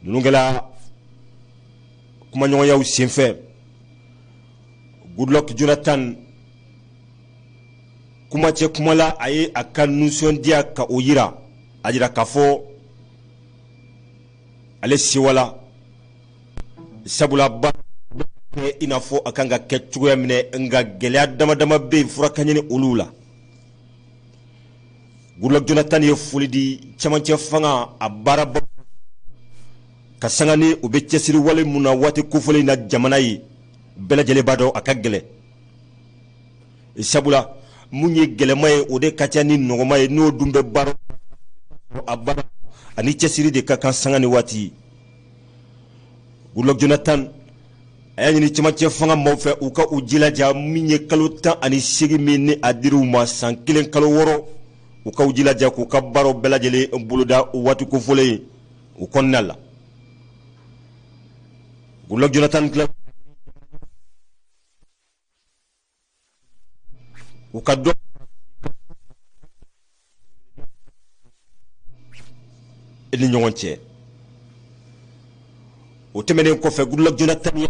Ninnu kɛla kumaɲɔgɔnyaw senfɛ. Goodluck Jonathan kumacɛ kuma la, a ye a ka nisɔndiya ka o yira, a jira k'a fɔ ale sewala, sabula ba kɛ i n'a fɔ a kan ka kɛ cogoya minɛ, nka gɛlɛya dama dama bɛ yen, fura ka ɲini olu la. Goodluck Jonathan ye foli di cɛmancɛ fanga a baaraba ka sanga ni u bɛ cɛsiri wale mun na waati kofɔlen na jamana ye. Bɛɛ lajɛlen b'a dɔn a ka gɛlɛn, sabula mun ye gɛlɛma ye, o de ka ca ni nɔgɔma ye. N'o dun bɛ baara a baara ani cɛsiri de ka kan sanga ni waati. Goodluck Jonathan a y'a ɲini cɛmancɛ fanga maaw fɛ, u ka u jilaja min ye kalo 18 min ni a dir'u ma, san 1 kalo 6, u ka u jilaja k'u ka baaraw bɛɛ lajɛlen boloda waati kofɔlen o kɔnɔna la. Goodluck Jonathan tila u ka dɔ ni ɲɔgɔn cɛ. O tɛmɛnen kɔfɛ, Goodluck Jonathan ye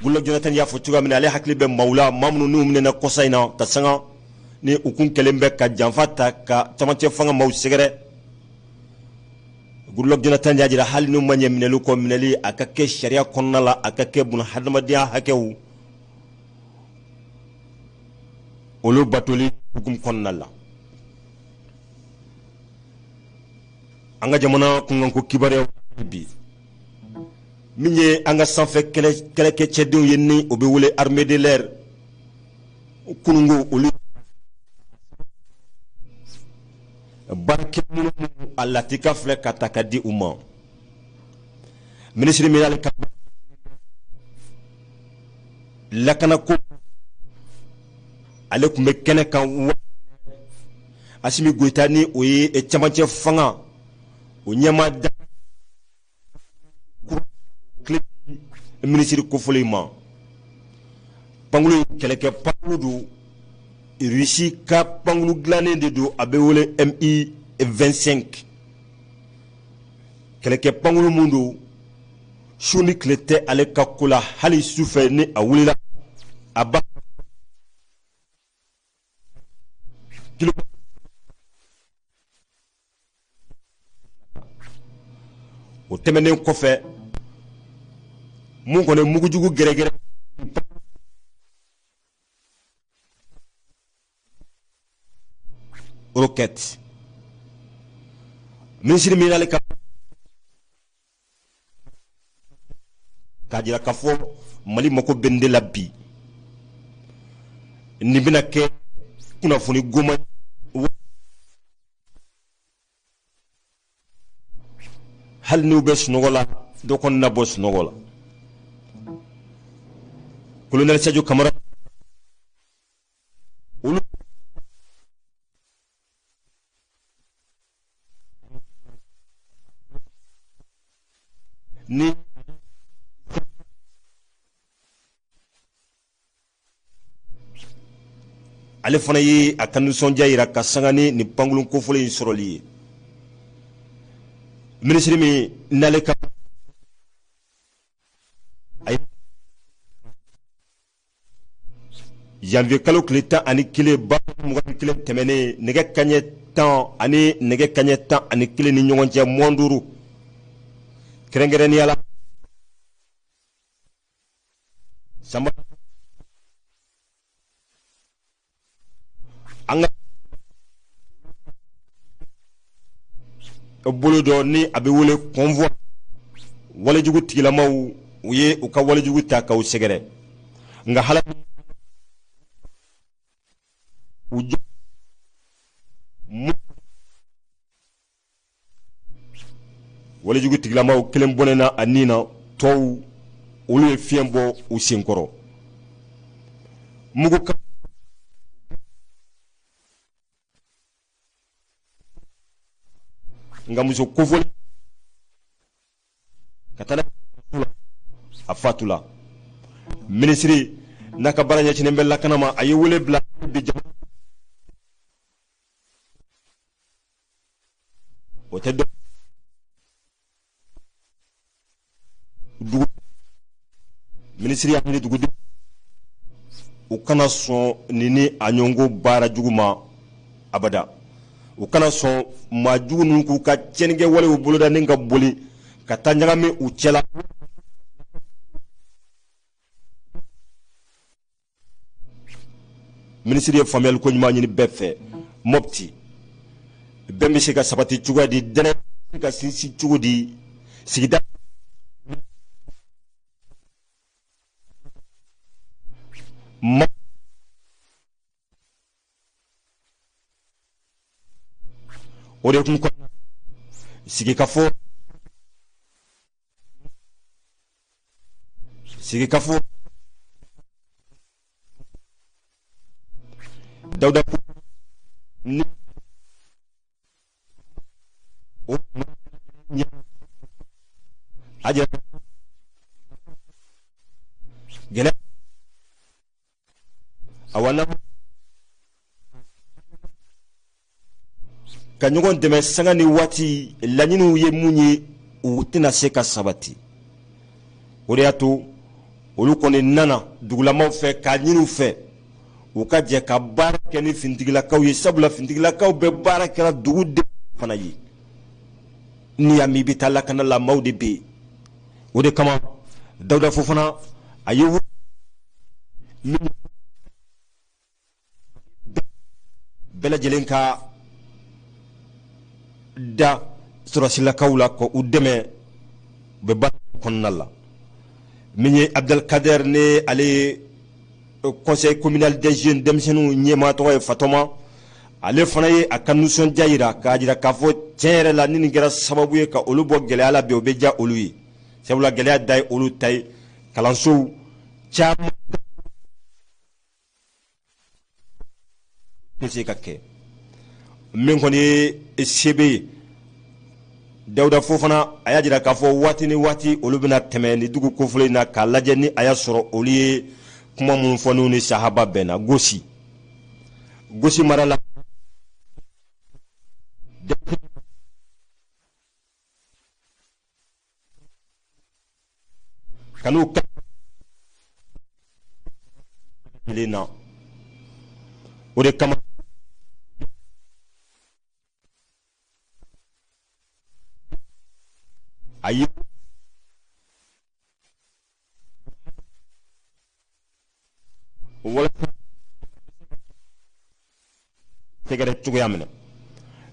Goodluck Jonathan y'a fɔ cogoya min na, ale hakili bɛ maaw la, maa minnu n'u minɛna kɔsa in na ka sanga ni u kun kɛlen bɛ ka janfa ta ka camancɛ fanga maaw sɛgɛrɛ. Goodluck Jonathan y'a jira, hali n'u ma ɲɛ minɛli kɔ, minɛli a ka kɛ sariya kɔnɔna la, a ka kɛ buna hadamadenya hakɛw olu batoli hukumu kɔnɔna la. An ka jamana kunkanko kibaruyaw bi, min ye an ka sanfɛ kɛlɛkɛcɛdenw ye, ni o bɛ wele armée de l'air, kununko olu baarakɛ minnu a latika filɛ ka ta ka di u ma. Minisiri min y'ale ka lakanako, ale tun bɛ kɛnɛ kan. Asimi Goyita, ni o ye camancɛ fanga o ɲɛmaa da minisiri kofɔlen ma, pankulu in kɛlɛkɛ pankulu don, Russie ka pankulu dilannen de don, a bɛ wele Mi 25. Kɛlɛkɛ pankulu mun don, su ni tile tɛ ale ka ko la, hali sufɛ ni a wulila a ba kilo. O tɛmɛnen kɔfɛ, mun kɔni mugujugu gɛrɛgɛrɛ roquette, minisiri min y'ale ka k'a jira k'a fɔ Mali mako bɛ nin de la bi, nin bɛna kɛ kunnafoni goma hali n'u bɛ sunɔgɔ la, dɔ kɔni na bɔ sunɔgɔ la. Colonel Sadio Kamara olu ni ale fana ye a ka nisɔndiya yira ka sanga ni nin pankurun kofɔlen in sɔrɔli ye. Minisiri min n'ale ka a ye janvier kalo tile 11 ba 21 tɛmɛnen, nɛgɛ kaɲɛ 10 ani nɛgɛ kaɲɛ 11 ni ɲɔgɔn cɛ, 25, kɛrɛnkɛrɛnnenya la sanba an ka bolo dɔ ni a bɛ wele convoi, walejugu tigilamaw u ye u ka walejugu ta k'u sɛgɛrɛ, nka hala u jɔ walejugu tigilamaw kelen bɔnɛna a nin na, tɔw olu ye fiɲɛ bɔ u senkɔrɔ mugu kan. Nka muso kofɔlen ka taa a fatula. Minisiri n'a ka baara ɲɛsinnen bɛ lakana ma, a ye wele bila bi jamana O tɛ dugu minisiri y'a ɲini dugudenw u kana sɔn nin ni a ɲɔgɔn baara jugu ma abada. U kana sɔn maa jugu ninnu k'u ka tiɲɛnikɛ walew boloda ni ka boli ka taa ɲagami u cɛla. Minisiri ye faamuyali ko ɲuman ɲini bɛɛ fɛ. Mɔpti, bɛn bɛ se ka sabati cogoya di, dɛnɛ bɛ se ka sinsin cogo di sigida ma. O de kun kɔnɔ sigikafɔ Dawuda ni o a jira gɛlɛya awa na ka ɲɔgɔn dɛmɛ sanga ni waati laɲiniw ye mun ye, u tɛna se ka sabati. O de y'a to olu kɔni nana dugulamaw fɛ k'a ɲini u fɛ u ka jɛ ka baara kɛ ni finitigilakaw ye, sabula finitigilakaw bɛ baara kɛra dugudenw fana ye. N'i y'a mɛn i bɛ taa lakana la, maaw de bɛ yen. O de kama Dawuda Fofana a ye min bɛɛ lajɛlen ka da sɔrɔsilakaw la k'u dɛmɛ u bɛ baara kɔnɔna la. Min ye Abdelkader, ni ale ye conseil communal des jeunes denmisɛnninw ɲɛmaa tɔgɔ ye Fatɔma, ale fana ye a ka nisɔndiya yira k'a jira k'a fɔ tiɲɛ yɛrɛ la, ni nin kɛra sababu ye ka olu bɔ gɛlɛya la bi, o bɛ diya olu ye, sabula gɛlɛya da ye olu ta ye. Kalansow caman tɛ se ka kɛ. Min kɔni ye sebe ye, Dawuda Fofana, a y'a jira k'a fɔ waati ni waati olu bɛna tɛmɛ ni dugu kofɔlen in na k'a lajɛ ni a y'a sɔrɔ olu ye kuma minnu fɔ n'u ni sahaba bɛnna. Gosi mara la, ka n'u kelen na, o de kama a ye walasa sɛgɛrɛ cogoya min na,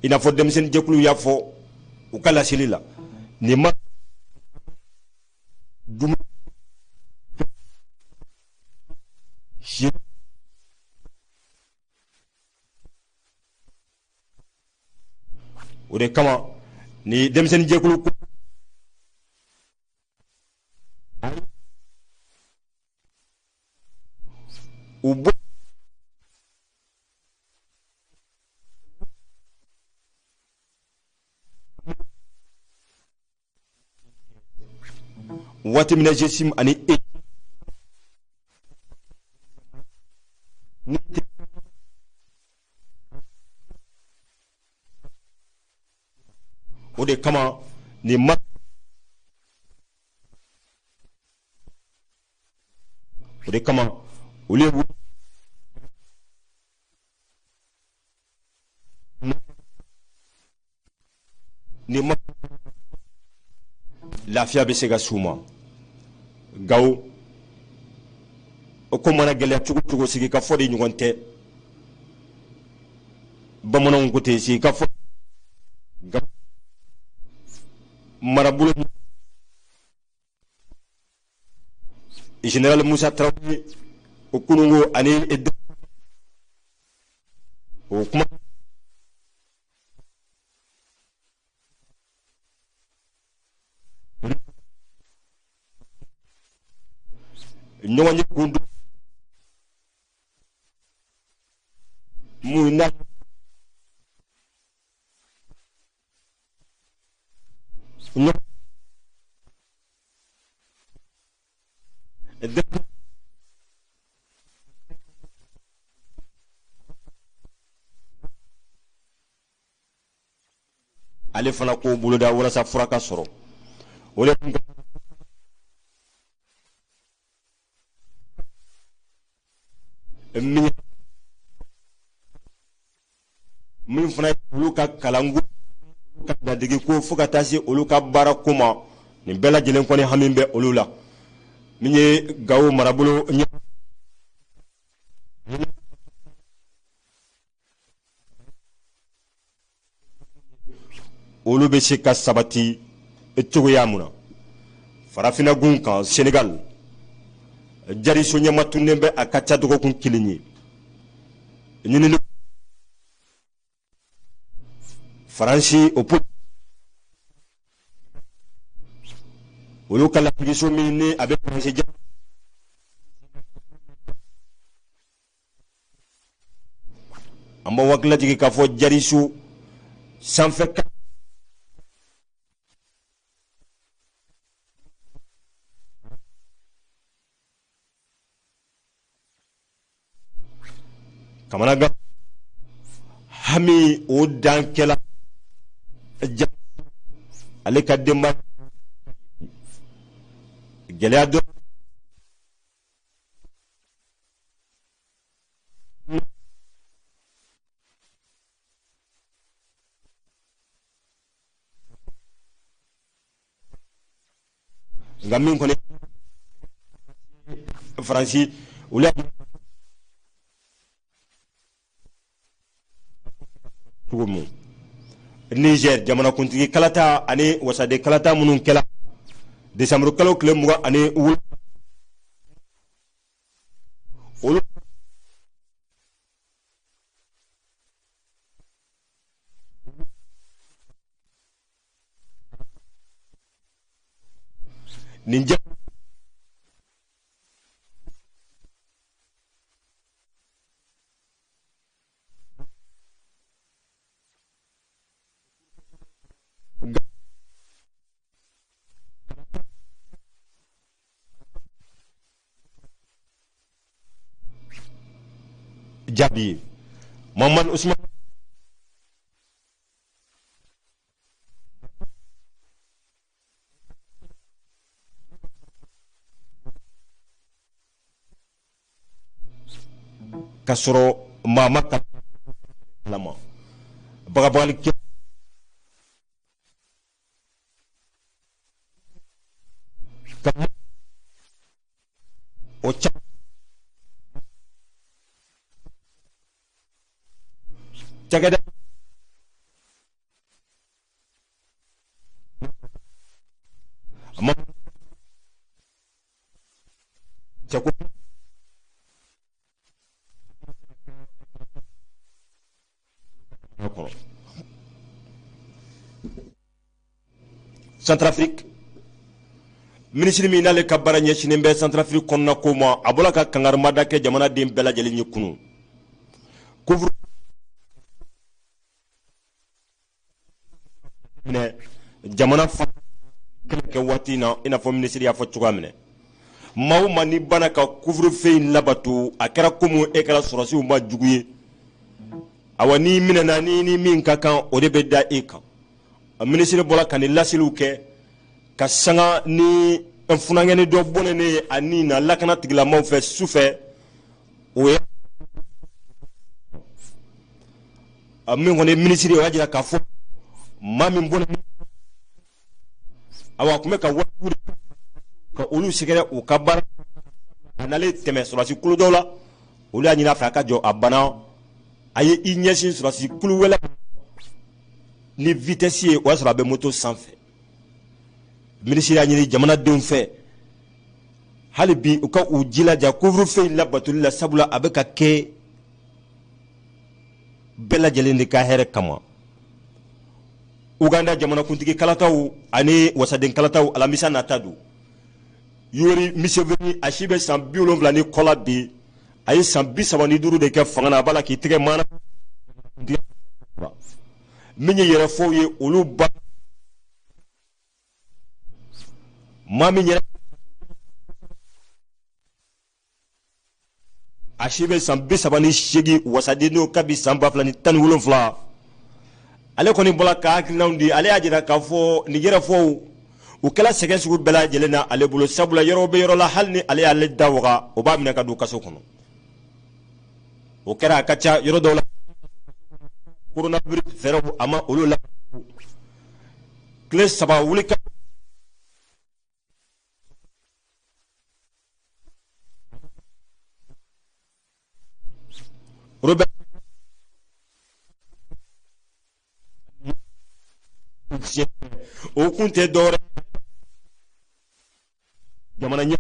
i n'a fɔ denmisɛnnin jɛkulu y'a fɔ u ka laseli la, nin ma dumuni si. O de kama ni denmisɛnnin jɛkulu ko u bɔ waati min na GSIM ani e o de kama nin ma o de kama olu ye nin ma lafiya bɛ se ka s'u ma. Gawo o ko mana gɛlɛya cogo cogo, sigi ka fɔ de ɲɔgɔn tɛ. Bamananw ko ten, sigi ka fɔ marabolo. Général Musa Tarawele o kununko ani o kuma ɲɔgɔn ye kun don mun na ɲɔgɔn Ale fana k'o boloda walasa fura ka sɔrɔ o de. Min fana ye olu ka kalanko, ka dadege ko, fo ka taa se olu ka baarako ma, nin bɛɛ lajɛlen kɔni hami bɛ olu la. Min ye Gawo marabolo ɲɛ olu bɛ se ka sabati cogoya mun na farafinna gun kan. Senegal, jariso ɲɛma tunnen bɛ, a ka ca dɔgɔkun kelen ye. Ɲinini Faransi, o olu ka lasigiso min ni a bɛ Faransi an b'aw hakili lajigin k'a fɔ jariso sanfɛ kamanagan hami o dankɛla ale ka denba gɛlɛya dɔ. Nka min kɔni Faransi, olu cogo min, Niger jamanakuntigi kalata ani wasaden kalata minnu kɛla desanburu kalo tile 27, olu nin jaabi ye Mamadu Usman. Ka sɔrɔ maa ma kalama bagabagali kɛ ka o ca cakɛda a ma cɛko kɔnɔ. Centrafrique, minisiri min n'ale ka baara ɲɛsinnen bɛ Centrafrique kɔnɔna ko ma, a bɔra ka kangarimada kɛ jamanaden bɛɛ lajɛlen ye kunun. Couvre minɛ jamana fa kɛ waati in na, i n'a fɔ minisiri y'a fɔ cogoya min na, maa o maa ni banna ka couvre-feu in labato, a kɛra komi e kɛra sɔrɔsiw ma jugu ye. Awa, n'i minɛna ni min ka kan, o de bɛ da e kan. Minisiri bɔra ka nin laseliw kɛ ka sanga ni funankɛni dɔ bɔnɛnen ye a ni na lakana tigilamaw fɛ sufɛ. O ye min kɔni ye minisiri ye, o y'a jira k'a fɔ maa min bɔnɛ, awa, a tun bɛ ka wajibi ka olu sɛgɛrɛ u ka baara. A nalen tɛmɛ sɔrɔdasi kulu dɔw la, olu y'a ɲini a fɛ a ka jɔ. A banna, a ye i ɲɛsin sɔrɔdasi kulu wɛrɛ ni vitesse ye, o y'a sɔrɔ a bɛ moto sanfɛ. Minisiri y'a ɲini jamanadenw fɛ hali bi u ka u jilaja couvre-feu in labatoli la, sabula a bɛ ka kɛ bɛɛ lajɛlen de ka hɛrɛ kama. Uganda jamanakuntigi kalataw ani wasaden kalataw, alamisa nata don. Yoweri Museveni, a si bɛ san 70 ni kɔ la bi, a ye san 35 de kɛ fanga na. A b'a la k'i tɛgɛ maana min ye yɛrɛfɔw ye, olu ba maa min yɛrɛ a si bɛ san 38, wasaden don kabi san 2017. Ale kɔni bɔra ka hakilinaw di. Ale y'a jira k'a fɔ nin yɛrɛfɔw u kɛla sɛgɛn sugu bɛɛ lajɛlen na ale bolo, sabula yɔrɔ bɛ yɔrɔ la, hali ni ale y'ale da waga, o b'a minɛ ka don kaso kɔnɔ. O kɛra a ka ca yɔrɔ dɔw la, coronavirus fɛɛrɛw a ma olu la. Tile 3 wuli ka Robert o kun tɛ dɔwɛrɛ, jamana ɲɛ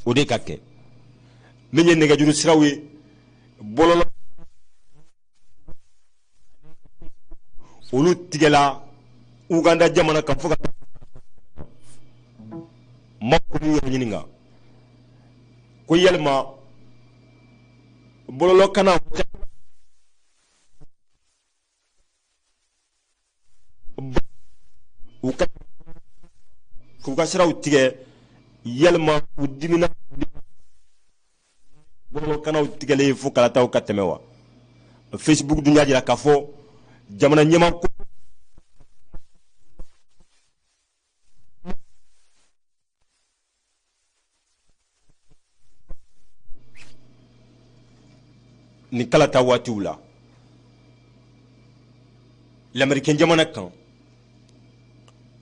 o de ka kɛ min ye nɛgɛjuru siraw ye, bɔlɔlɔ olu tigɛla Uganda jamana kan fo ka maaw k'u yɛrɛ ɲininka ko yalima bɔlɔlɔkanna u ka k'u ka siraw tigɛ, yalima u dimina bɔlɔlɔkannaw tigɛlen fo kalataw ka tɛmɛ wa? Facebook dun y'a jira k'a fɔ jamana ɲɛmaa ko nin kalata waatiw la lamɛrikɛn jamana kan,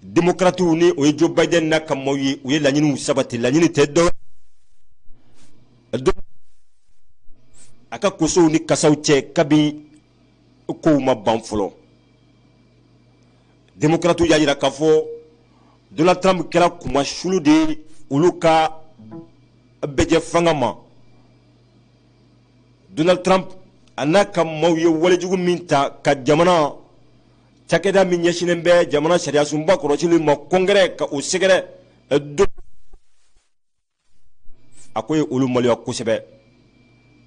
demokratiw ni o ye Joe Biden n'a ka maaw ye, u ye laɲiniw sabati. Laɲini tɛ dɔ a ka kosow ni kasaw cɛ kabi kow ma ban fɔlɔ. Demokratiw y'a jira k'a fɔ Donald Trump kɛra kunmasulu de ye olu ka bɛjɛ fanga ma. Donald Trump a n'a ka maaw ye walejugu min ta ka jamana cakɛda min ɲɛsinnen bɛ jamana sariyasunba kɔlɔsili ma, kɔngɛrɛ, ka o sɛgɛrɛ don, a ko ye olu maloya kosɛbɛ.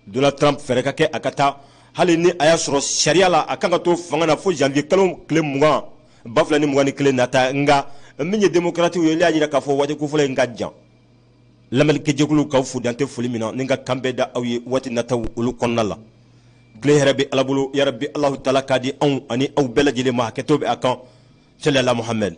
Donald Trump fɛɛrɛ ka kɛ a ka taa, hali ni a y'a sɔrɔ sariya la a kan ka to fanga na fo janvier kalo tile 20 2021 nata. Nka min ye démocratew ye, olu y'a jira k'a fɔ waati kofɔlɔ in ka jan. Lamɛnnikɛjɛkulu, k'aw fo dan tɛ foli min na, ni ka kan bɛɛ da aw ye waati nataw olu kɔnɔna la. Tile hɛrɛ bɛ Ala bolo, yarabi Alahu taala k'a di anw ani aw bɛɛ lajɛlen ma. Hakɛto bɛ a kan. Salala Muhamɛd.